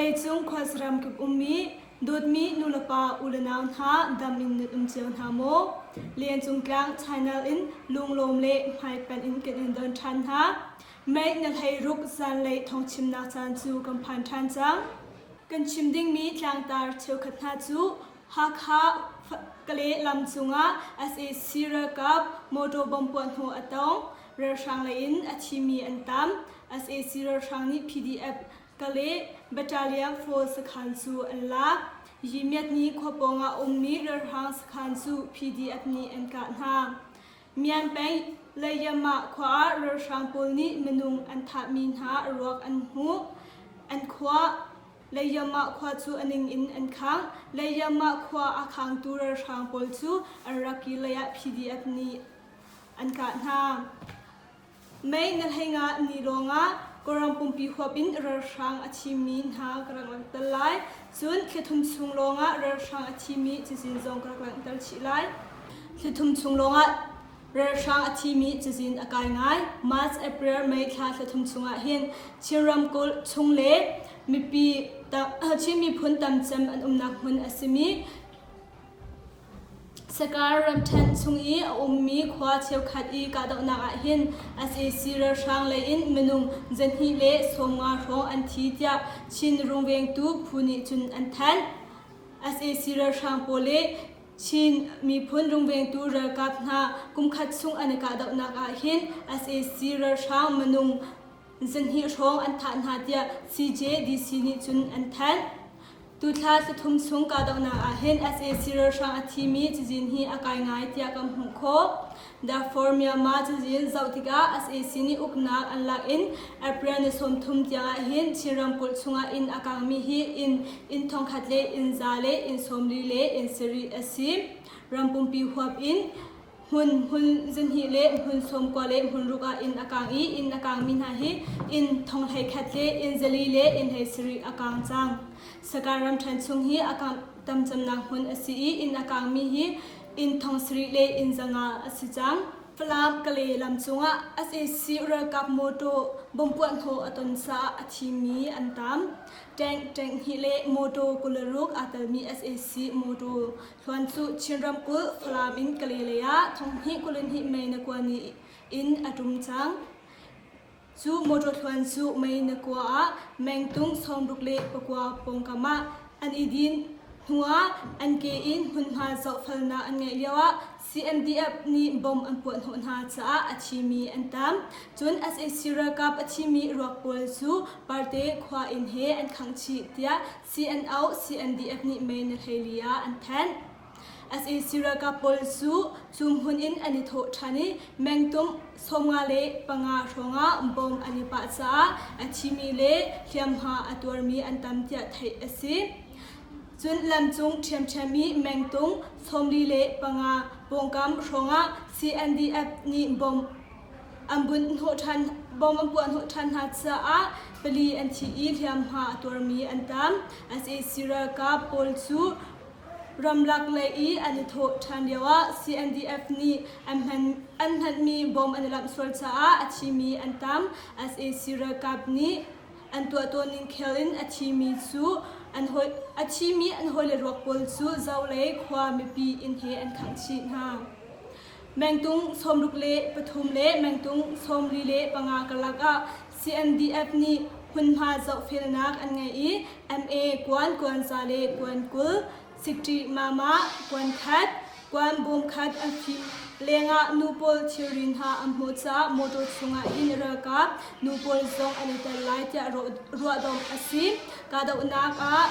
Vawleicung khuasaram kip ummi dawtmi nulepa ulenau hna dam in nan um cio hna maw? Liancung Tlang Channel in lunglawm le hmaipanh in kan in don ṭhan hna. Mei na hleiruk zanlei thawngchimnak caan cu kan phan ṭhan cang. Kan chim dingmi tlangtar cheukhat hna cu Hakha Kale lam cungah sac ralkap motor bomb puahhnawh a tong. Ralhrang lei in a thimi an tam. Sac ralhrang nih PDF Kale Battalion 4 sakhan cu an lak. Yimiat ni khua pawng ah ummi ralhrang sakhan cu PDF nih an kah hna. Myan peng Layamah khua ah ralhrang pawl nih minung an thahmi hna ruak an hmuh. An khua Layamah khua cu a ning in an khang. Layamah khua a khangtu ralhrang pawl cu an rak kir lei ah PDF nih an kah hna. Mei na hlei ni lawngah Kawlram pumpi huap in ralhrang a thimi hna ka rak langhter lai. Cun thlithum chung lawngah ralhrang a thimi cazin zong ka rak langhter chih lai. Thlithum chung lawngah ralhrang a thimi cazin a kai ngai. March, April, May thla thlithum chungah hin Chin ramkulh chung le mipi Chin miphun tamcem an umnak hmun a simi Sakar ramṭhen chung i a ummi khua cheukhat i kahdohnak ah hin sac ralhrang lei in minung 250 hrawng an thi tiah Chin rungvengtu phu nih cun an thanh. Sac ralhrang pawl le Chin miphun rungvengtu ralkap hna kumkhat chung an i kahdohnak ah hin sac ralhrang minung 200 hrawng an thah hna tiah CJDC nih cun an thanh. Tuthla thlathum chung kahdohnak ah hin sac ralhrang a thimi cazin hi a kai ngai tiah kan hmuh khawh. Darfur Myanmar cazin zoh tikah sac nih uknak an lak in April ni 30 tiang ah hin Chin ramkulh chungah inn a kangmi hi inn inn thongkhat le inn za le inn 40 le inn sarih a si. Ram pumpi huap in Hmun hmun zahnih le hmun 90 le hmun ruk ah inn a kaang i inn a kaangmi hna hi inn thong 11 le inn 4 le inn 17 a kaang cang. Sakae ramṭhen chung hi a kaang tam cemnak hmun a si i inn a kaangmi hi inn thong sarih le inn 500 a si cang. Falam Kale lam cungah sac ralkap mawṭaw bomb puahhnawh a ton caah a thimi an tam. Tank tank hnih le mawṭaw 26 aa telmi sac mawṭaw Hluan cu Chin ramkulh Falam in Kale lei ah thonghnih 22 mei na kua ni in a ṭum cang. Cu motor thluan cu mei na kua ah mengtung 69 pawngkam ah an i din hnuah an ke in hmunhma zohfelnak an ngeih lioah CNDF nih bomb an puahhnawh hna caah a thimi an tam. Cun sac ralkap a thimi ruak pawl cu Parte khua inn he an khangh chih tiah CNO, CNDF nih May ni 14 ah an thanh. Sac ralkap pawl cu cu hmun in an i thawh ṭhan i mengtum 55 hrawngah bomb an i pah caah a thimi le hliamhma a tuarmi an tam tiah theih a si. Cun lamcung ṭhiamṭhiam i mengtung 45 pawngkam hrawngah CNDF nih bomb An bunh hnawh ṭhan, bom an puah hnawh ṭhan hna caah pali an thi i hliamhma a tuarmi an tam. Sac ralkap pawl cu ramlak lei i an i thawh ṭhan lioah CNDF nih an hman, an hmanhmi bom an i lamh sual caah a thimi an tam. Sac ralkap nih an tuah tawn ning khel in a thimi cu an hawi, a thimi an hawile ruak pawl cu Zolei khua mipi inn he an khangh chih hna. Mengtung 63 le mengtung 45 karlak ah CNDF nih hmunhma zohfelnak an ngei i MA kuan kuanza le kuan 20, Sikṭih mama kuan khat, kuan bawm khat an fim lengah nu pawl thilri hna an hmuh caah motor chungah hin ralkap nu pawl zong an i tel lai tiah ruahdomh a si. Kahdohnak ah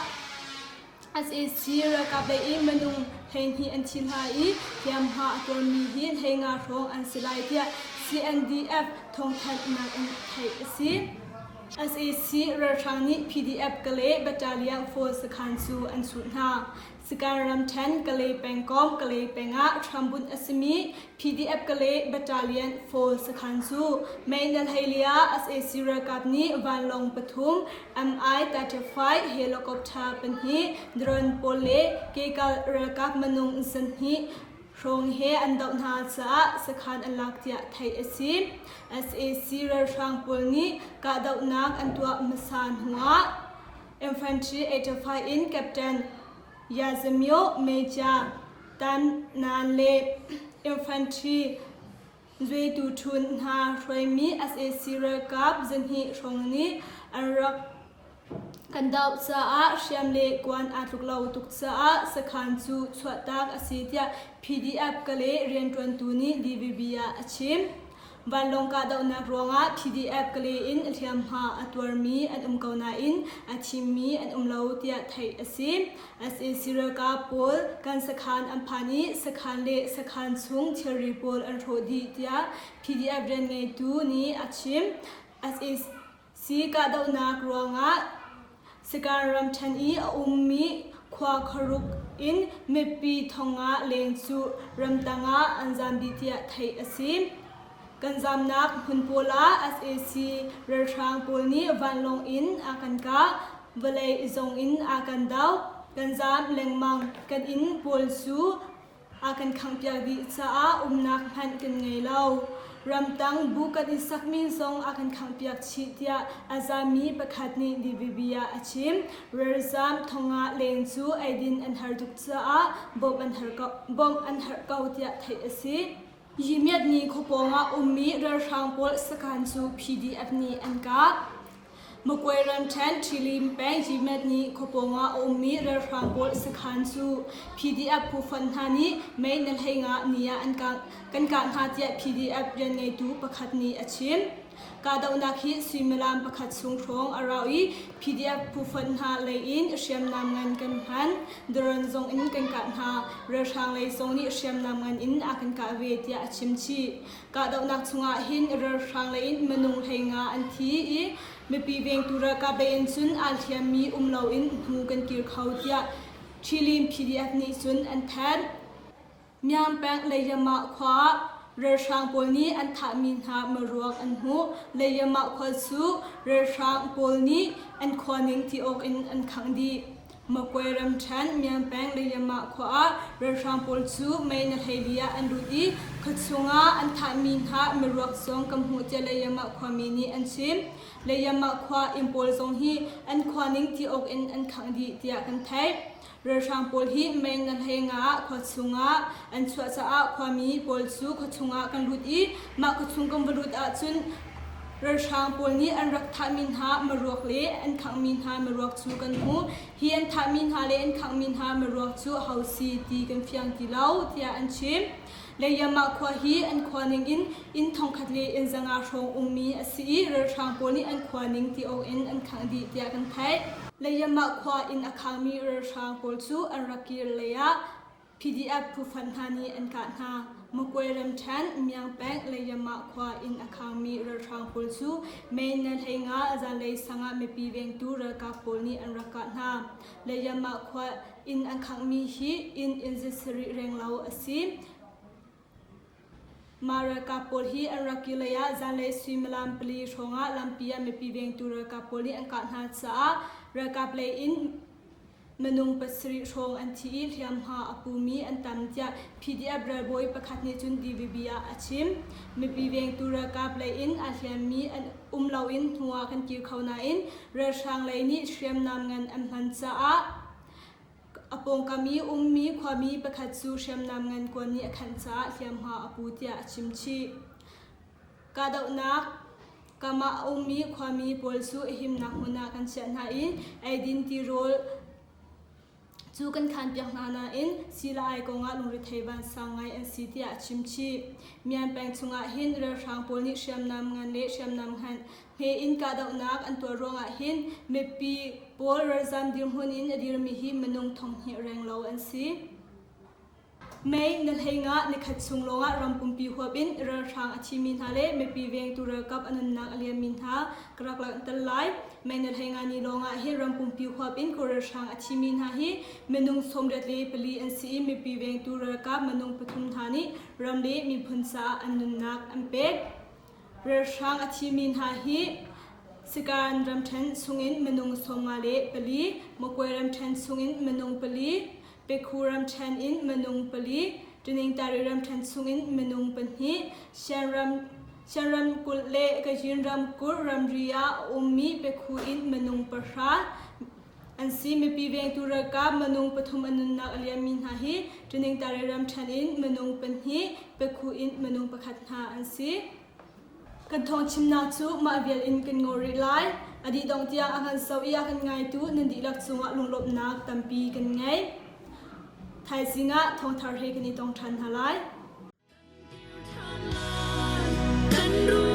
Sac ralkap lei i minung 12 an thi hna i hliamhma a tuarmi hi 15 hrawng an si lai tiah CNDF thawngthanhnak in theih a si. Sac ralhrang nih PDF Kalay Battalion 4 sakhan cu an chuh hna. Sagaing ramṭhen Kalay pengkomh Kalay peng ah hrambunh a simi PDF Kalay Battalion 4 sakhan cu May ni 14 ah sac ralkap nih vanlawng pathum Mi-35 helicopter pahnih, drone pawl le kekal ralkap minung 200 hrawng he an doh hna caah sakhan an lak tiah theih a si. Sac ralhrang pawl nih kahdohnak an tuah hmasa hnuah. Infantry 85 in Captain Yazamyo Major Tan Nan le Infantry Zuitu Htun hna hruaimi sac ralkap zahnih hrawng nih an rak kan doh caah hriam le kuan aa tluk lo tuk caah sakhan cu chuahtak a si tiah PDF Kale rianṭuantu nih DVB ah a chim. Vanlawng kahdohnak ruangah PDF Kale in hliamhma a tuarmi an um ko nain a thimmi an um lo tiah theih a si. Sac ralkap pawl kan sakhan an phan i sakhan le sakhan chung thilri pawl an hrawh dih tiah PDF rianngeitu nih a chim. Sac kahdohnak ruangah Sagaing ramṭhen i a ummi khua khuaruk in mipi thong ah leng cu ramtang ah an zaam dih tiah theih a si. Kan zaamnak hmun pawl ah sac ralhrang pawl nih vanlawng in a kan kah, vawlei zong in a kan doh. Kan zaam lengmang. Kan inn pawl cu a kan khanghpiak dih caah umnak hmanh kan ngei lo. Ramtang bu kan i sakmi zong a kan khanghpiak chih tiah a zami pakhat nih DVB ah a chim. Ralzam thongah leng cu eidin an har tuk caah bawmh an har ko, bawmh an herh ko tiah theih a si. Yimiat ni khuapawng ah ummi ralhrang pawl sakhan cu PDF nih an kah. Magway ramṭhen Ṭhilim peng Yimet nih khuapawng ah a ummi ralhrang pawl sakhan cu PDF phufonh hna nih May ni 15 ni ah an kan kah hna tiah PDF rianngeitu pakhat nih a chim. Kahdohnak hi suimilam pakhat chung hrawng a rau i PDF phufonh hna lei in hriamnam ngan kan hman. Drone zong in kan kah hna. Ralhrang lei zong nih hriamnam ngan in a kan kah ve tiah a chim chih. Kahdohnak chungah hin ralhrang lei in minung 15 an thi i mipi vengtu ralkap lei in cun aa hliammi um loin hnu kan kir kho tiah Ṭhilin PDF nih cun an thanh. Myaung peng Leiyamah khua ah ralhrang pawl nih an thahmi hna maruak an hmuh. Leiyamah khua cu ralhrang pawl nih an khua ning ti awk in an khangh dih. Magway ramṭhen Myanpeng le Yamah khua ah ralhrang pawl cu mei na hleili ah an lut i khuachung ah an thahmi hna miruak zong kan hmuh tiah Leyamah khuami nih an chim. Leyamah khua inn pawl zong hi an khua ning ti awk in an khangh dih tiah kan theih. Ralhrang pawl hi mei na hlei nga ah khuachung ah an chuah caah khuami pawl cu khuachung ah kan lut i mah khuachung kan va lut ahcun Ralhrang pawl nih an rak thahmi hna maruak le an khanghmi hna maruak cu kan hmuh. Hi an thahmi hna le an khanghmi hna maruak cu aho si ti kan fiang ti lo, tiah an chim. Leiyamah khua hi an khua ning in inn thongkhat le inn 500 hrawng ummi a si i ralhrang pawl nih an khua ning ti awk in an khangh dih tiah kan theih. Leiyamah khua inn a khangmi ralhrang pawl cu an rak kir lei ah PDF phufanh hna nih an kah hna. Magway ramṭhen Myaung peng Leyamah khua inn a khangmi ralhrang pawl cu May ni 15 zanlei sang ah mipi vengtu ralkap pawl nih an rak kah hna. Leyamah khua inn an khanghmi hi inn inn sarih renglo a si. Mah ralkap pawl hi an rak kir lei ah zanlei suimilam pali hrawngah lampi ah mipi vengtu ralkap pawl nih an kah hna caah ralkap lei in Minung pasarih hrawng an thi i hliamhma a pumi an tam tiah PDF ralbawi pakhat nih cun DVB ah a chim. Mipi vengtu ralkap lei in aa hliammi an um loin hnu ah kan kir kho nain ralhrang lei nih hriamnam ngan an hman caah a pawngkam i ummi khuami pakhat cu hriamnam ngan kuan nih a khanh caah hliamhma a pu tiah a chim chih. Kahdohnak kam ah a ummi khuami pawl cu a himnak hmun ah kan chiah hna i eidin tirawl cu kan khanpiak hna nain sii le ai kongah lungrethei vansang ngai an si tiah a chim chih. Myan peng chungah hin ralhrang pawl nih hriamnam ngan le hriamnam ngan hme in kahdohnak an tuah ruangah hin mipi pawl ralzam dirhmun in a dirmi hi minung 2000 renglo an si. May ni 15 nikhat chung lawngah ram pumpi huap in ralhrang a thimi hna le mipi vengtu ralkap a nunnak a liammi hna ka rak langhter lai. May ni 15 ni lawngah hin ram pumpi huap in Kawl ralhrang a thimi hna hi minung 84 an si i mipi vengtu ralkap minung pathum hna nih ram le miphun caah an nunnak an pek. Ralhrang a thimi hna hi Sagaing ramṭhen chungin minung 54, Magway ramṭhen chungin minung pali, Pekhu ramṭhen in minung pali, Taningtari ramṭhen chungin minung pahnih, Shan ram Shan ramkulh le Kachin ramkulh ramri ah a ummi Pekhu in minung pahra. An si. Mipi vengtu ralkap minung pathum a nunnak a liammi hna hi Ṭiningtari ramṭhen in minung pahnih, Pekhu in minung pakhat hna an si. Kan thawngchimnak cu mah vial in kan ngol rih lai. A dih dongh tiang a kan zoh i a kan ngaitu nan dihlak cungah lunglawmhnak tampi kan ngei. Thaizing ah thawngthar he kan i tong ṭhan hna lai. Kan ruah.